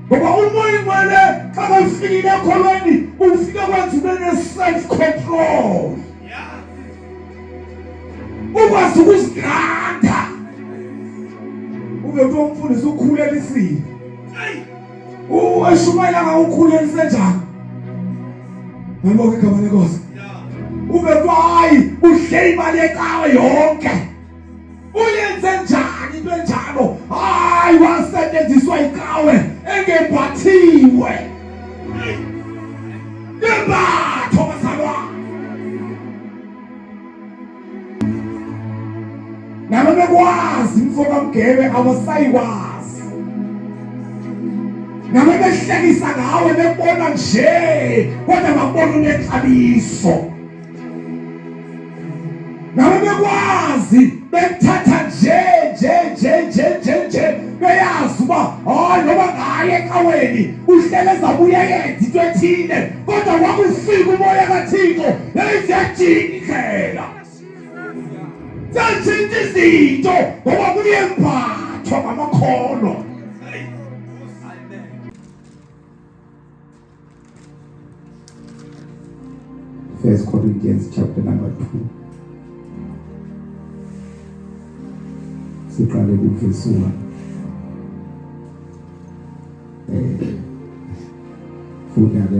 Ngoba umoya ingcwele xa ufikile ekholweni ufike kwenza ube ne-self control. Ukwazi ukuziganda. Ube kuthiwa umfundisi ukhulelisile. Uweshumayela ngawukhulelise njani? Malibonke igama lenkosi. Ube kuthiwa hayi udle imali yecawe yonke. Uyenze njani into enjalo? Hayi wasetshenziswa icawe engembathiwe. Ngembatho bazalwane. Nabo bekwazi mfo kaMgebe abasayikwazi. Nabo behlekisa ngawe bebona nje kodwa bakubona unexabiso. Nabo bekwazi bekuthatha nje nje nje nje nje nje beyazi uba hayi noba ngaye ecaweni uhlele ezabuye yenza into ethile kodwa kwakufika umoya kaThixo yayiziyajika indlela zatshintsha izinto ngoba kuyembathwa ngamakholwa. First Corinthians chapter number 2. Siqale kuvesi 1. Eh funda ke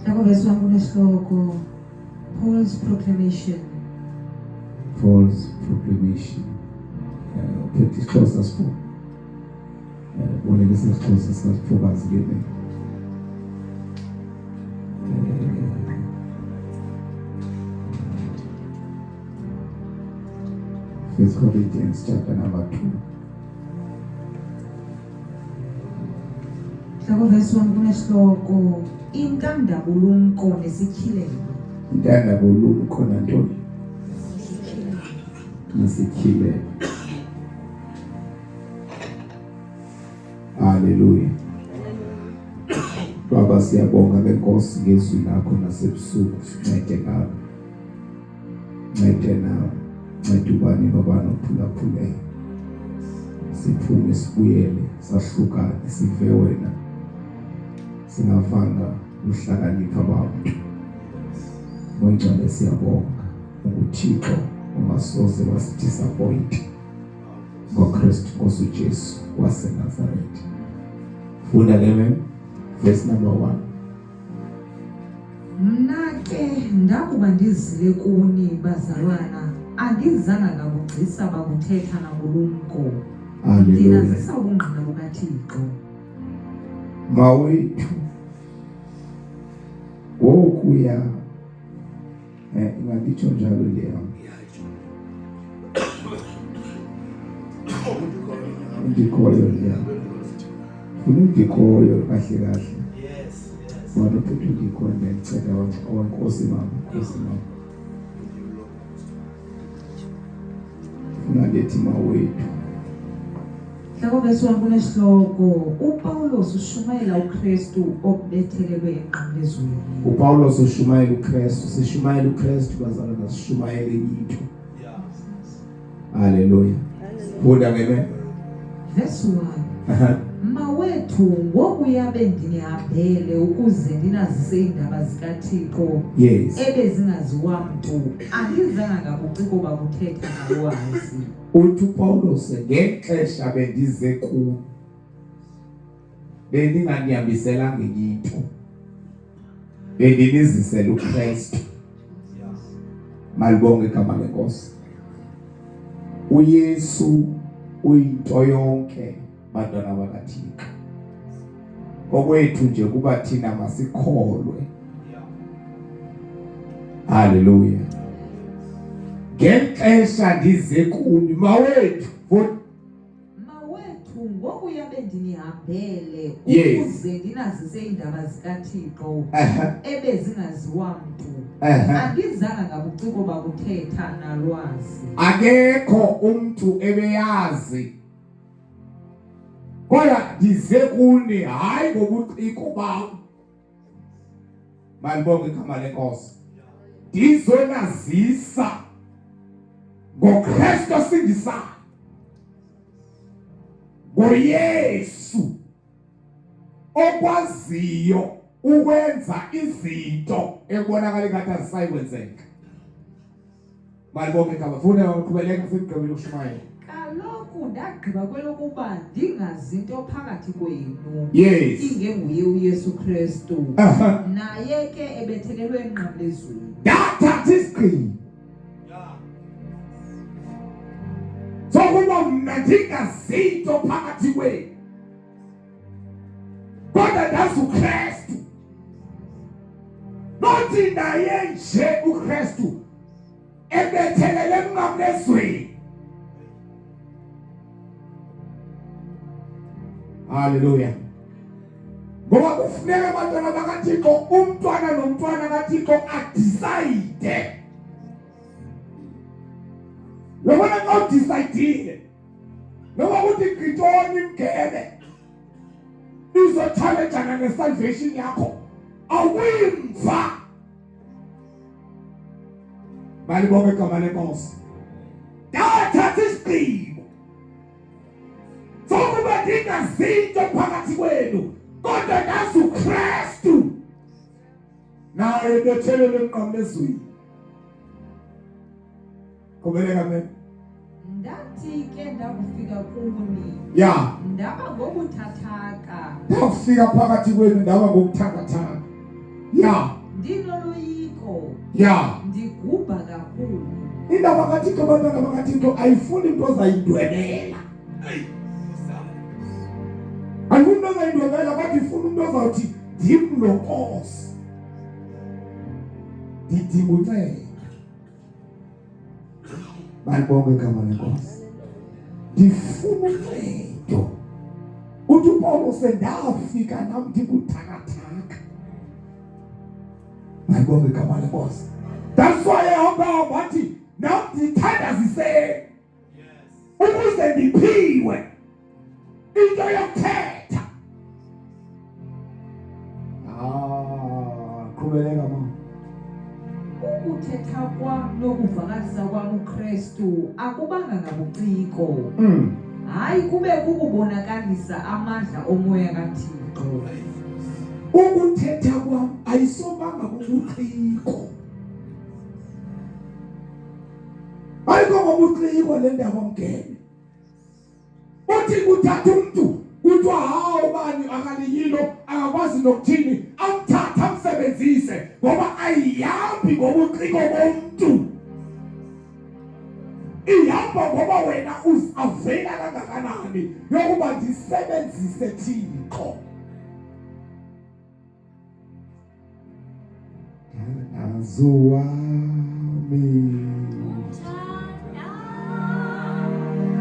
Hloko verse 1 kunesihloko Paul's proclamation. Paul's proclamation. Eh uphethe isiXhosa sifo. Eh bolekisa isiXhosa sikaSiphokazi ke le. First Corinthians chapter number 2. Hloko verse 1 kunesihloko intandabulumko nesityhilelo. Intandabulumko nantoni? Nesityhilelo. Haleluya. Baba siyabonga ngenkosi ngezwi lakho nasebusuku sincede ngalo. Ncede nawe. Ncede ubani nobani ophulaphuleyo. Siphume sibuyele sahlukane sive wena. Singavanga uhlakanipha bantu. Moyingcwele siyabonga unguThixo ongasoze wasidisappoint. ngoKristu Nkosi uJesu waseNazaretha. Funda ke mem verse number 1. Mna ke ndakuba ndizile kuni bazalwana andizanga ngabugcisa bakuthetha nabulumko. Ndinazisa ubungqina bukaThixo. Mawethu ngokuya Eh inganditsho njalo leyo. Undikhoyo leyo. Funa undikhoyo kahle kahle. Yes, yes. Wena uphethe undikhoyo ndiyacela wankosi mama, nkosi mama. Funa ngithi mawethu. Hloko verse 1 kunesihloko uPawulos ushumayela uKristu obethelelwe emnqamlezweni. uPawulos ushumayela uKristu, sishumayela uKristu bazalwana, sishumayele into. Haleluya. Funda ke me. Verse 1. Mawethu ngokuya bendinihambele ukuze ndinazise iindaba zikaThixo Yes. ebezingaziwa mntu andizanga ngabuciko bakuthetha nalwazi. Uthi uPawulos ngexesha bendize kuni bendinganihambiselanga enye into bendinizisela uKristu. Malibonge igama lenkosi. uYesu uyinto yonke bantwana bakaThixo. Okwethu nje kuba thina masikholwe. Haleluya. Ngexesha ndize kuni mawethu Mawethu ngokuya bendinihambele Yes. ukuze ndinazise iindaba zikaThixo ebezingaziwa mntu. Andizanga ngabuciko bakuthetha nalwazi. Akekho umntu ebeyazi kodwa ndize kuni hayi ngobuciko bam. Malibonge igama lenkosi. ngoYesu okwaziyo ukwenza izinto ekubonakala ingathi azisayikwenzeka. Malibonke igama. Funa uqhubeleka sigqibile ukushumayela. Kaloku ndagqiba kwelokuba ndingazi nto phakathi kwenu. Yes. Ingenguye uYesu Kristu. Naye ke ebethelelwe emnqamlezweni. Ndathatha isigqibo. Sokuba mna ndingazinto phakathi kwenu. Kodwa ndazi uKristu. Nothi naye nje uKristu ebethelele emnqamlezweni. Haleluya. Ngoba kufuneka abantwana bakaThixo, umntwana nomntwana kaThixo adecide. Yabona xa udecide noma kuthi gqitoni mgebe izotshalejana nesalvation yakho awuyimva. Malibonge igama lenkosi. Ndathatha isigqibo sokuba ndingazinto phakathi kwenu, kodwa ndazi uKristu naye bethelelwe emnqamlezweni. Qhubeleka mem. Ndathi ke ndakufika kuni. Ya. Ndaba ngobuthathaka. Ndakufika phakathi kwenu ndaba ngobuthakathaka. Ya. Ndinoloyiko. Ya. Ndigubha kakhulu. Indaba kaThixo bantwana bakaThixo ayifuni into ozayindwebela. Ayifuni into ozayindwebela kodwa ifuna umuntu ozawuthi ndim lo Nkosi. Ndidinga uncedo. Malibonge igama lenkosi. Ndifuna uncedo. Uthi uPawulos ndafika nam ndikuthakathaka. Malibonge igama lenkosi. That's why ehamba hamba wathi nam ndithandaziseni ukuze ndiphiwe into yokuthetha. Ah, qhubeleka mama. Ukuthetha kwam nokuvakalisa kwam uKristu akubanga ngabuciko. Hayi kube kukubonakalisa amandla omoya kaThixo. Ukuthetha kwam ayisobanga kubuciko. Ayikho ngobuciko le ndaba mgebe. Uthi kuthatha umuntu kuthiwa hawu bani akaliyilo akakwazi nokuthini amthathe amsebenzise ngoba ayihambi ngobuciko bomuntu. Ihamba ngoba wena uzavela kangakanani yokuba ndisebenzise Thixo. Mthandazo wami.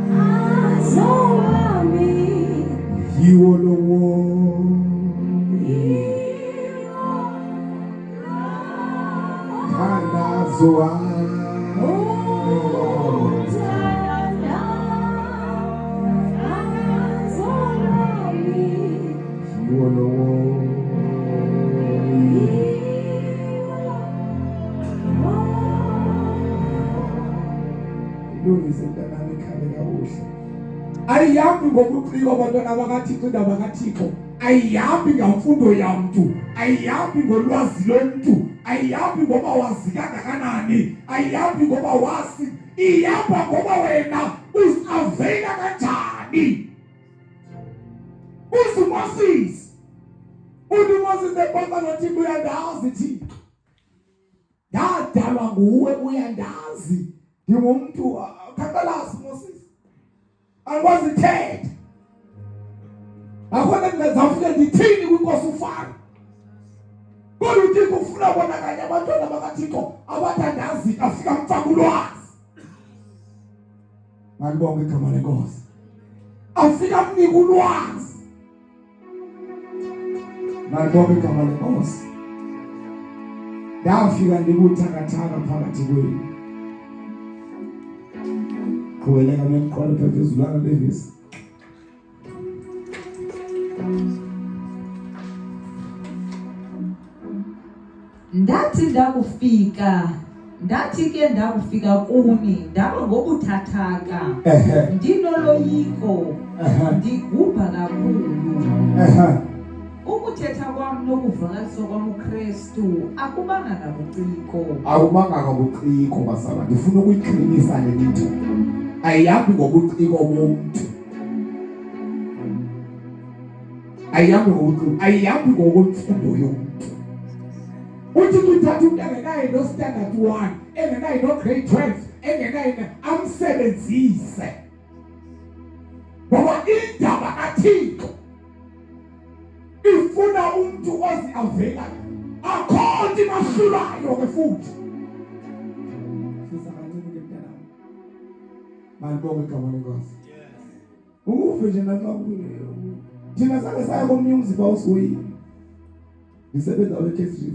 Mthandazo wami. Yiwo lowo. Mthandazo wami. Mthandazo wami. Yiwo lowo. Ilungise mntanami ikhale kakuhle. Ayihambi ngobuciko abantwana bakaThixo, indaba kaThixo ayihambi ngamfundo yamntu, ayihambi ngolwazi lomntu, ayihambi ngoba wazi kangakanani, ayihambi ngoba wazi, ihamba ngoba wena uzavela kanjani. Uze uMoses, uthi uMoses ebonga noThixo, uyandazi Thixo, ndadalwa nguwe, uyandazi, ndingumntu khakalazi Moses, andikwazi thetha, akho nto ndingazawufike ndithini kwinkosi uFaro. Kodwa uThixo ufuna bona kanye abantwana bakaThixo abathandazi, afika amfaka ulwazi. Malibonge igama lenkosi. Afika amnika ulwazi. Malibonge igama lenkosi. Ndafika ndikuthakathaka phakathi kwenu. Qhubeleka nemqolo phezulu levesi. Ndathi ndakufika, ndathi ke ndakufika kuni, ndaba ngobuthathaka, Ehe. ndinoloyiko, Ndigubha kakhulu. Ukuthetha kwam nokuvakaliswa kwam uKristu akubanga ngabuciko. Akubanga ngabuciko bazalwane. Ndifuna ukuyiqinisa le nto. Ayihambi ngobuciko bomntu. Ayihambi ngobuciko, ayihambi ngokwemfundo yomntu. Uthi uthatha umntu engenayo no standard 1, engenayo no grade 12, engenayo amsebenzise. Ngoba indaba kaThixo ifuna umntu oziavelayo akho nto ibahlulayo ke futhi. Sisa kancinci ke mntanam. Malibonge igama lenkosi. Ukuve nje naxa thina zange saya komnye umzi uba usihoyile. Ndisebenza kwe-Cape Reef.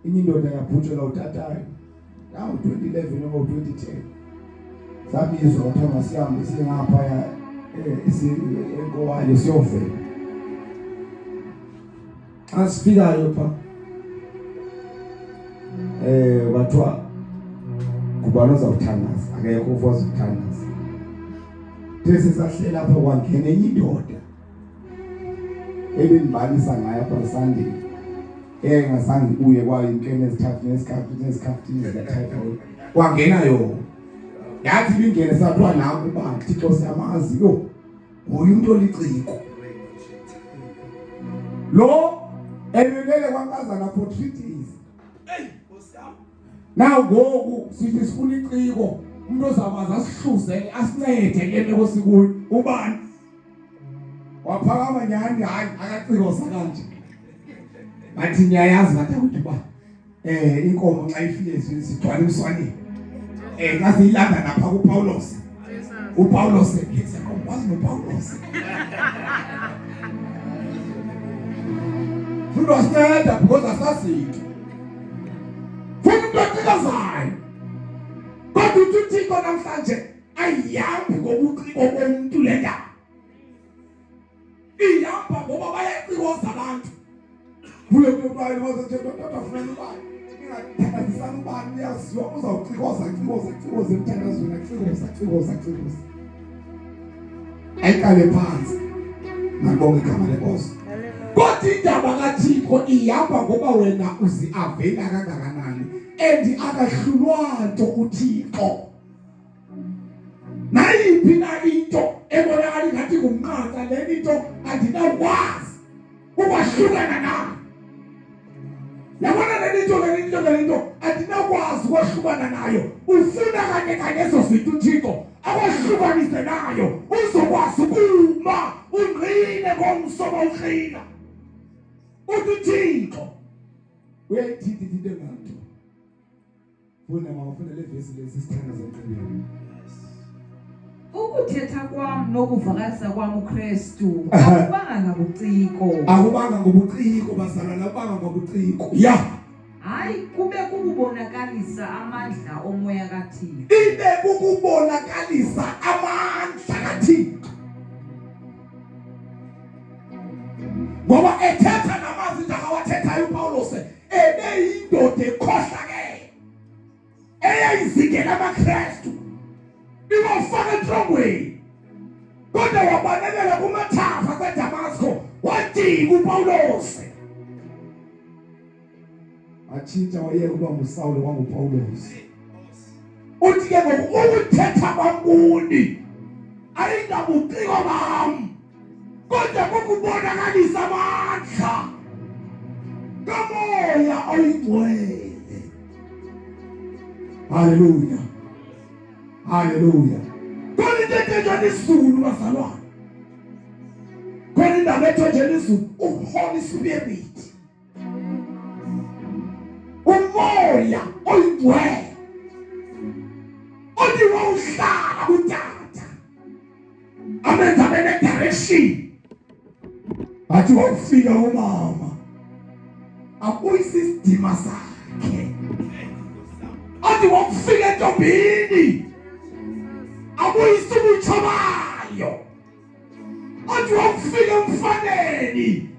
Inye indoda yabhujelwa utatayo. Nawu 2011 noma 2010. Sabizwa kwathiwa masihambe siye ngaphaya enkowayo siyovela. Xa sifikayo pha kwathiwa ngubani ozawuthandaza, akekho ufo ozawuthandaza. These sisahlela apha kwangena enye indoda ebenibalisa ngayo apha Sunday engazange ibuye kwayo inkene ezithathu nezikhafu nezikhafu zika-typhoid kwangena yona yathi ibingene sathiwa nanku uba Thixo siyamazi yho nguye umntu oliciko lo ebelele kwankazana for 3 days. Now ngoku sithi sifuna iciko umuntu ozakwazi asihluzele asincede kule meko sikuyo ubani waphakama nyhani hayi akacikosa kanje bathi niyayazi bathi ukuthi uba inkomo xa ifike ezweni sigcwala emswaneni xa siyilanda napha kuPawulos uPawulos ngithi wazi noPawulos futhi wasinceda because asazinto futhi into ecikazayo kodwa uthi uThixo namhlanje ayihambi ngobuciko bomntu le ndaba ihamba ngoba bayacikoza abantu kule nto ubani wazathetha kodwa funeka ubani ningathandazisani ubani uyaziwa uzawucikoza cikoza cikoza emthandazweni cikoza cikoza cikoza ayiqale phansi malibonge igama lenkosi kodwa indaba kaThixo ihamba ngoba wena uziavela kangakanani and akahlulwa nto uThixo nayiphi na into ebonakala ingathi ngumnqatha le into andinakwazi ukwahlukana nayo yabona le nto le nto le nto andinakwazi ukwahlukana nayo ufuna kanye kanye ezo zinto uThixo akwahlukanise nayo uzokwazi ukuma ungqine ngomso bawuqina uthi uThixo uyayithinta into enganto Funda mama, funda le vesi lesi sithandaza emqendweni. Ukuthetha kwam nokuvakalisa kwam uKristu akubanga ngabuciko. Akubanga ngobuciko bazalwane, akubanga ngobuciko. Ya. Hayi kube kukubonakalisa amandla omoya kaThixo. Ibe kukubonakalisa amandla kaThixo. Ngoba ethetha namazwi njengawathethayo uPawulos ebeyindoda ekhohlakele eyayizingela amaKristu iwafaka entrongweni kodwa wabalekela kumathafa aseDamasko wadika uPawulos atshintsha wayeka uba nguSawule wanguPawulos uthi ke ngoku ukuthetha kwam kuni ayingabuciko bam kodwa kukubonakalisa amandla kamoya oyingcwele. Haleluya, haleluya. Khona into ethethwa lizulu bazalwane, khona indaba ethethwa lizulu, uHoly Spirit, umoya oyingcwele othi wawuhlala kutata amenza abe ne-direction athi wakufika umama abuyise isidima sakhe athi wakufika entombini abuyise ubutsha bayo athi wakufika emfaneni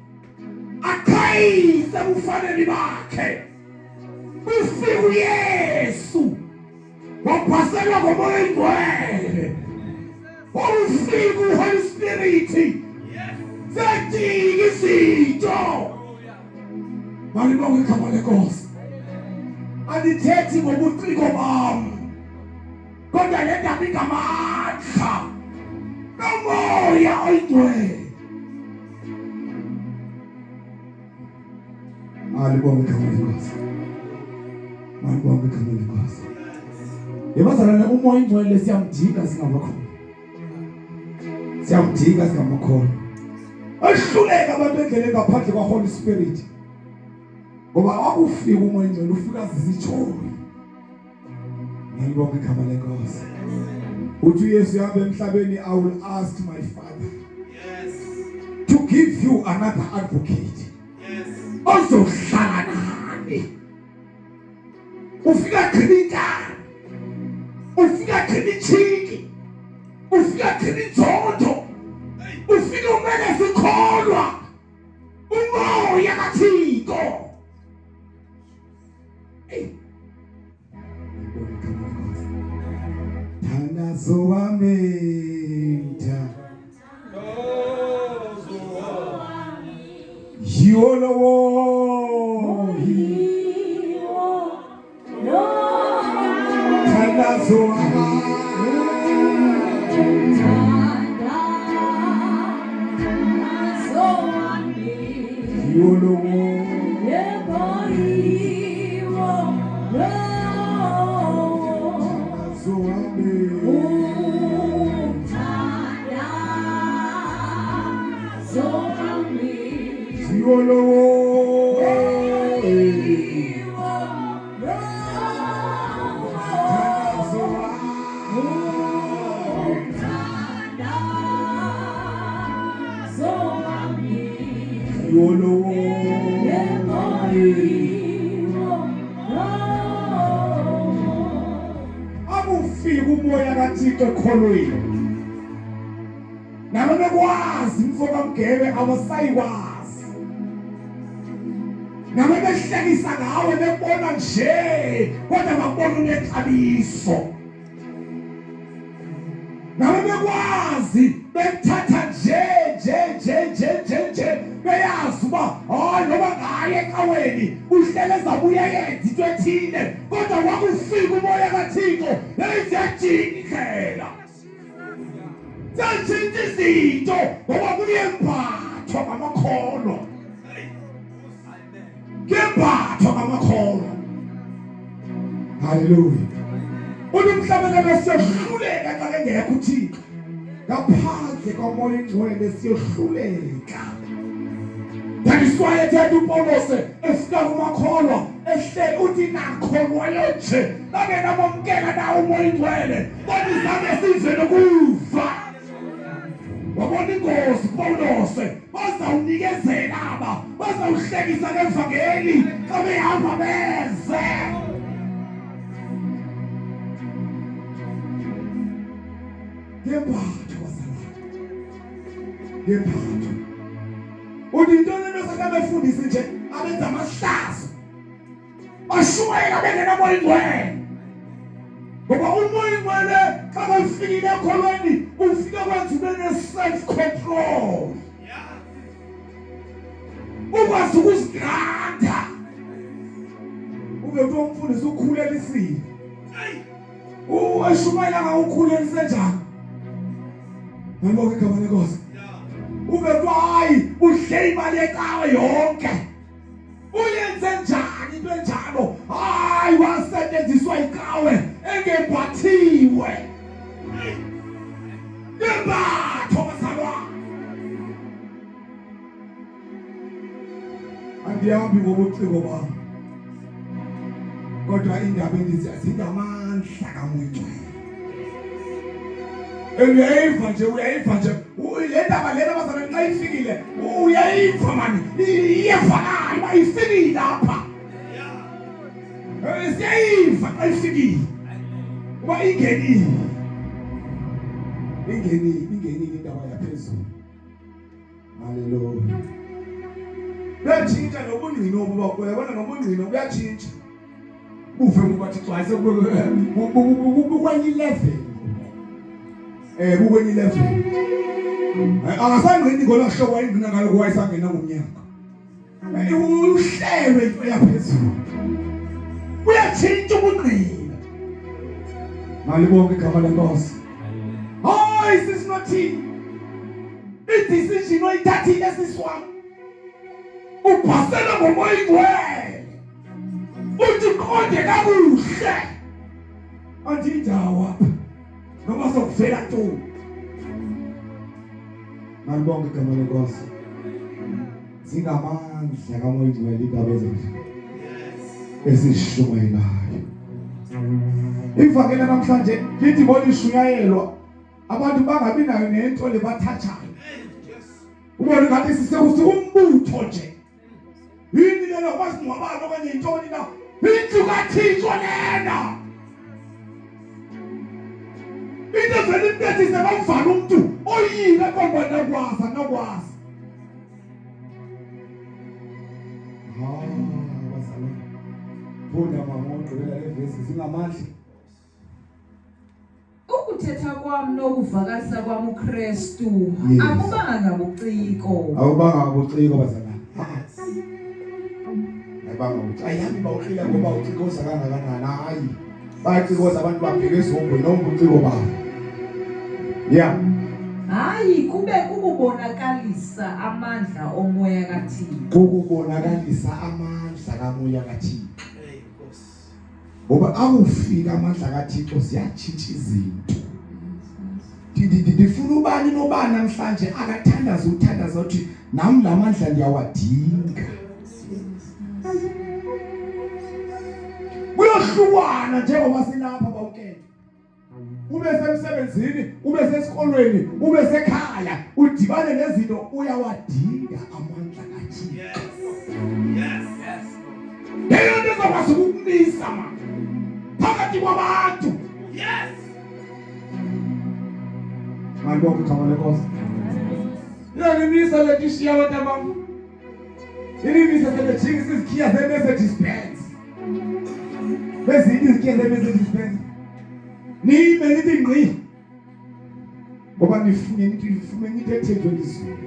aqhayise ebufaneni bakhe ufika uYesu waphaselwa ngomoya oyingcwele. Ufika uHoly Spirit. Ziyajika izinto. Malibonge igama lenkosi. Andithethi ngobuciko bam. Kodwa le ndaba ingamandla nomoya oyingcwele. Malibonge igama lenkosi. Malibonge igama lenkosi. Yebazalwane umoya oyingcwele siyamdinga singamakholwa. Siyamdinga singamakholwa. Ehluleka abantu endleleni ngaphandle kwa Holy Spirit. Ngoba akufika umoya oyingcwele ufika azise ijoy. Ngiyabonga igama lenkosi. Uthi uYesu yahamba emhlabeni I will ask my father. Yes. To give you another advocate. Yes. Ozohlala nani. Ufika gqiba Ufika gqiba ichiki. Ufika gqiba inzondo. Ufika umele sikholwa. Umoya kaThixo. Hey. Thandazo wami Yiwo lowo Thandazo wami Yiwo lowo Thandazo wami Yiwo lowo Thandazo wami Yiwo lowo Akufika umoya kaThixo ekholweni. Nabo bekwazi mfo kaMgebe abasayikwazi. Nabo behlekisa ngawe bebona nje kodwa bakubona unexabiso. Nabo bekwazi bekuthatha nje nje nje nje nje nje beyazi uba hayi noba ngaye ecaweni uhlele ezabuye yenza into ethile kodwa wakufika umoya kaThixo yayiziyajika indlela. Zatshintsha izinto ngoba kuyembathwa ngamakholwa. Kuyembathwa ngamakholwa. Haleluya. Uthi umhlabelelo siyohluleka xa kengekho uThixo. Ngaphandle komoya ingcwele siyohluleka. That is why ethetha uPawulos efika kumakholwa ehleli uthi nakholwayo nje bangenamamkela na umoya ingcwele kodwa zange sive nokuva. Wabona ingozi Pawulos bazawunikezela aba bazawuhlekisa ngevangeli xa behamba beze. Ngempatho bazalwane. Ngempatho. Uthi intoni lento sakabefundisi nje abenza amahlazo. Bashumayela bengenamoya ingcwele. Ngoba umoya ingcwele xa ufikile ekholweni ufike kwenza ube ne-self control. Ukwazi ukuzigada. Ube kuthiwa umfundisi ukhulelisile. Eshumayela ngawukhulelise njani? Ngibonga igama lenkosi. Ube kuthiwa hayi udle imali yecawe yonke. Uyenze njani into enjalo? Hayi wasetshenziswa icawe engebhathiwe. Ngembatho bazalwane. Andihambi ngobuciko bami. Kodwa indaba endithi zingamandla kaMoya Ingcwele. Uyayiva nje uyayiva nje le ndaba lena bazalwane xa ifikile uyayiva mani iyevakala uba ifikile apha. Siyayiva xa ifikile uba ingenile. Ingenile ingenile indaba yaphezulu. Haleluya. Buyatshintsha nobungqina obu uyabona nobungqina buyatshintsha. Buve ngoba Thixo hayi sekube kwenye level. Kukwenye level. Akasangeni ngolwa hlobo wayengena ngalo wayesangena ngomnyango. Uhlelwe into yaphezulu. Uyatshintsha ubungqina. Malibonke igama lenkosi. Hayi sisinothini. I-decision oyithathile sisi wami. Ubhasela ngomoya ingcwele. Uthi qonde kakuhle. Andindawo apha. Noma sokuvela ntoni. Malibonke igama lenkosi. Zingamandla kamoya ingcwele indaba ezinhle. Esishumayelayo. Ivangeli namhlanje lithi bona ishunyayelwa abantu bangabi nayo nento lebathathayo. Ubona ngathi sisekumbutho nje. Yini lena kwasingcwabana okanye yintoni na? Indlu kaThixo lena. Into evele impethise bamvala umuntu oyile kodwa nakwazi anakwazi. Ah, bazalwane. Funda mama ugqibela le vesi zingamandla. Ukuthetha kwam nokuvakalisa kwam uKristu akubanga ngabuciko. Akubanga ngabuciko bazalwane. Ayibanga ukuthi ayami bawuhlila ngoba ucikoza kangakanani hayi. Bayacikoza abantu babheke esihogweni noma ubuciko babo. Yeah. Hayi kube kukubonakalisa amandla omoya kaThixo. Kukubonakalisa amandla kamoya kaThixo. Ngoba akufika amandla kaThixo ziyatshintsha izinto. Ndifuna ubani nobani namhlanje akathandaza uthandaza uthi nami lamandla ndiyawadinga. Kuyohlukwana njengoba silapha bawukele. Ube semsebenzini, ube sesikolweni, ube sekhaya, udibane nezinto uyawadinga amandla kaThixo. Yes. Yes. Leyo nto izokwazi ukukumisa ma phakathi kwabantu. Yes. Malibonke igama lenkosi. Iyanimisa le nto ishiya abantu abam. Inimisa sebejikisa izikhiya ze-Mercedes Benz. Bezinye izikhiya ze-Mercedes Benz. Nime nithi ngqi. Ngoba nifune nithi nifune into ethenjwe lizulu.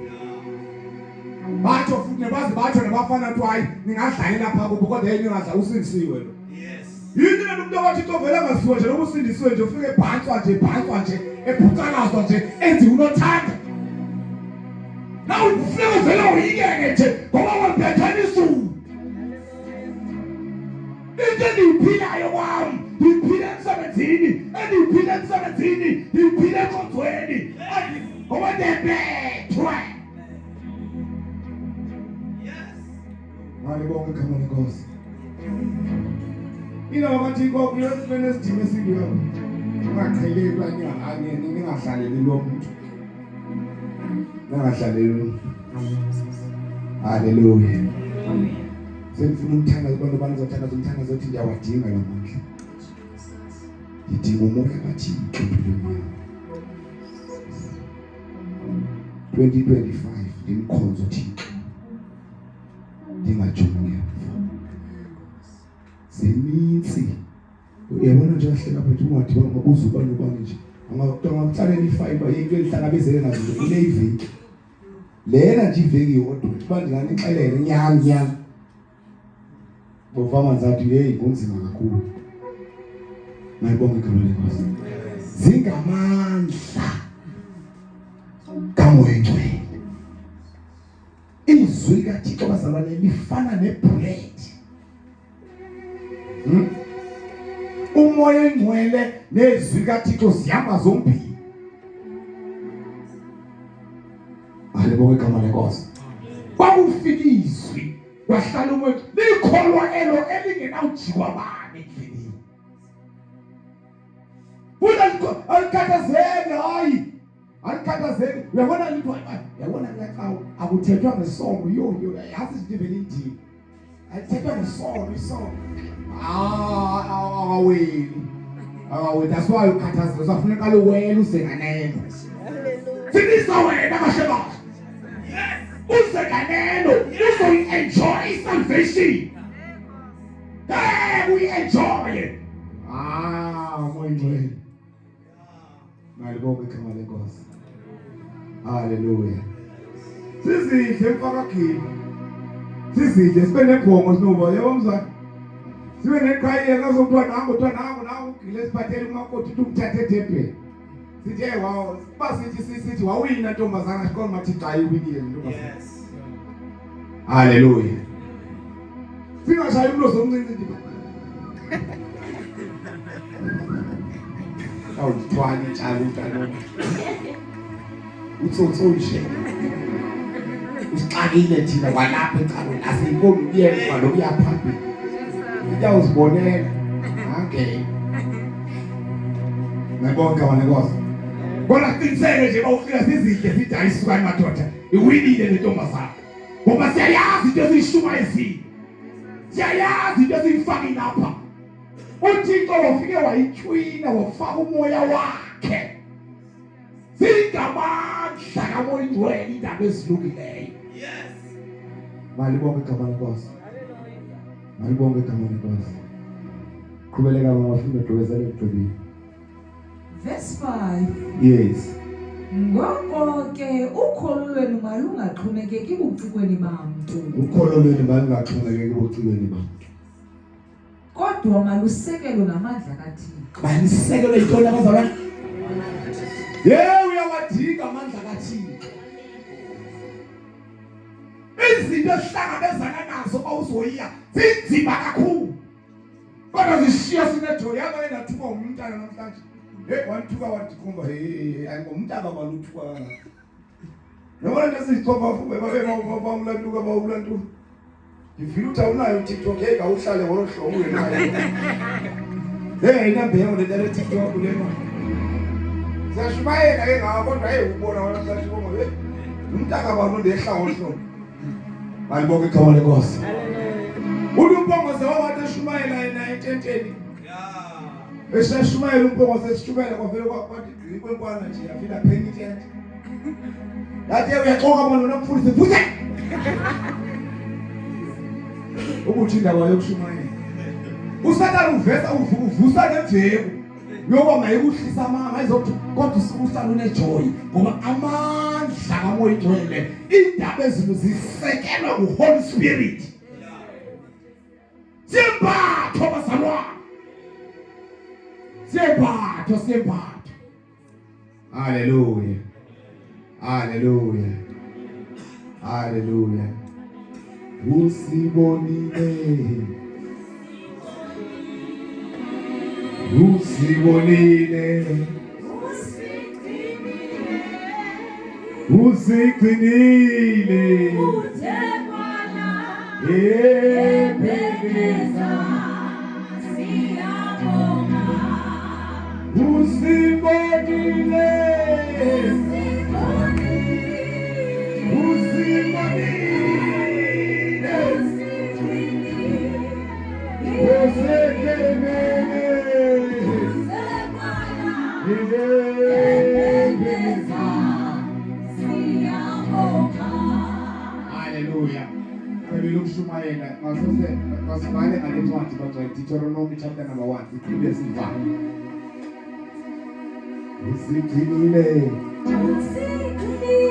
Batsho futhi nebaze batsho nabafana kuthiwa hayi ningadlalela pha kubo kodwa yena ningadla usindisiwe lo. Yes. Yini lento umuntu owathi tovela ngaziwa nje noma usindisiwe nje ufike ebhantswa nje ebhantswa nje ebhucakazwa nje enziwe unothanda. Nawe kufuneka uvele uyikeke nje ngoba wabethana izulu. Into endiyiphilayo kwam ndiyiphila emsebenzini endiyiphila emsebenzini ndiyiphila enkonzweni ngoba ndiyabethwe. Yes. Malibonke igama lenkosi. Ina bathi kwakuyothi nesidima esingekho. Ungaqheleli anyanga ningadlaleli lo muntu. Ningadlaleli lo muntu. Haleluya. Sengifuna umthandazo abantu banozothandaza umthandazo othi ndiyawadinga la mandla. Ngidinga umoya kaThixo empilweni yami. 2025 ndimkhonze uThixo. Ndingajongi ngemva. Zininzi. Uyabona nje wahleka apha nje ungadibana ngobuza ubani ubani nje. Angakutsalela ifiber yinto elihlangabezene nazo nje kule iveki. Lena nje iveki yodwa uba ndinganixelele nyani nyani. Bofama zathi hey kunzima kakhulu. Mayibonge igama lenkosi. Zingamandla kaMoya Oyingcwele. Izwi likaThixo bazalwane lifana nebullet. Umoya oyingcwele nezwi likaThixo zihamba zombili. Alibonge igama lenkosi. Kwakufika izwi kwahlala umoya likholwa elo elingenawujikwa bani endleleni. Futhi alikhathazeki hayi alikhathazeki uyabona lithi uyabona kuyacawa akuthethwa ngesono yo yo yazi izinto ivele indini akuthethwa ngesono isono ah awaweli awaweli that's why ukhathazeka usafuneka luwela uze nganeno sindisa wena kahle kahle uze nganeno uzoyi-enjoy salvation hey uyi-enjoye ah umoya ingcwele. Malibonge. Malibonge igama lenkosi. Haleluya. Sizidle mfakagila. Sizidle sibe nebhongo sinoba yebo mzali. Sibe neqhayiya kazokuthiwa nangu kuthiwa nangu nangu ugile siphathele umakoti uthi umthathe edebheni. Sithi hey wow, kuba sithi sithi wawina ntombazana siqonda mathi xa iwinile ntombazana. Yes. Haleluya. Singashayi umlozi omncinci nje. Awuthwala itshalo umntana. Utsotso nje. Usixakile thina kwalapha ecaleni asiyiboni ukuyemva lokuya phambili. Uyawuzibonela. Angeke. Ngiyabonga igama lenkosi. Kodwa siqiniseke nje bawufika sizidle sithi ayisukani madoda. Iwinile le ntombazana. Ngoba siyayazi into esiyishumayezile. Siyayazi into esiyifakile lapha. uThixo wafike wayitywina wafaka umoya wakhe. Zingamandla kaMoya Ingcwele indaba ezilungileyo. Yes. Malibonge igama lenkosi. Malibonge igama lenkosi. Qhubeleka mama funde gqibezele ugqibile. Verse 5. Yes. Ngoko ke ukholo lwenu malungaxhomekeki bucikweni bamntu. Ukholo lwenu malungaxhomekeki bucikweni bamntu. Kodwa malusekelwe ngamandla kaThixo. Malusekelwe yintoni abazalwane? Yey uyawadinga amandla kaThixo. Izinto esihlangabezana nazo bawuzoyiya zinzima kakhulu. Kodwa zishiya sinejoy yaba endathuka umntana namhlanje. Hey wanthuka wandikhomba hey ayingomntaka baluthuka kangaka. Yabona nto siyichofa futhi bawulantuka bawulantuka. Ngivile ukuthi awunayo TikTok hey awuhlale ngolo hlobo ungenayo. Hey ayinambeko le nto TikTok le manje. Siyashumayela ke ngawo kodwa hey ubona wena siyashuma hey. Umntaka bani ndehla ngohlobo. Malibonge igama lenkosi. Haleluya. Umpongose wabantu eshumayela yena etenteni. Yeah. Esashumayela umpongose esishumayela kwavele kwathi gqi kwenkwana nje yafika phenya itente. Yathi uyaxoka manje wena mfundisi futhi. Ukuthi indaba yokushumayela. uSathane uvesa uvusa nemveku yoba mayikuhlisa amanga izokuthi kodwa usuke uhlala unejoy ngoba amandla kaMoya Ingcwele indaba ezinto zisekelwa nguHoly Spirit. Siyembatho bazalwane, siyembatho, siyembatho. Haleluya, haleluya, haleluya. Usibonile, usibonile, usigcinile, ebhekeza usibonile, usibonile, usigcinile, ebhekeza. Haleluya. Cebile ukushumayela ngasose masibhale ngale ncwadi bangcwele Deuteronomy chapter number 1 siphinde sivale. Usigcinile. Usigcinile.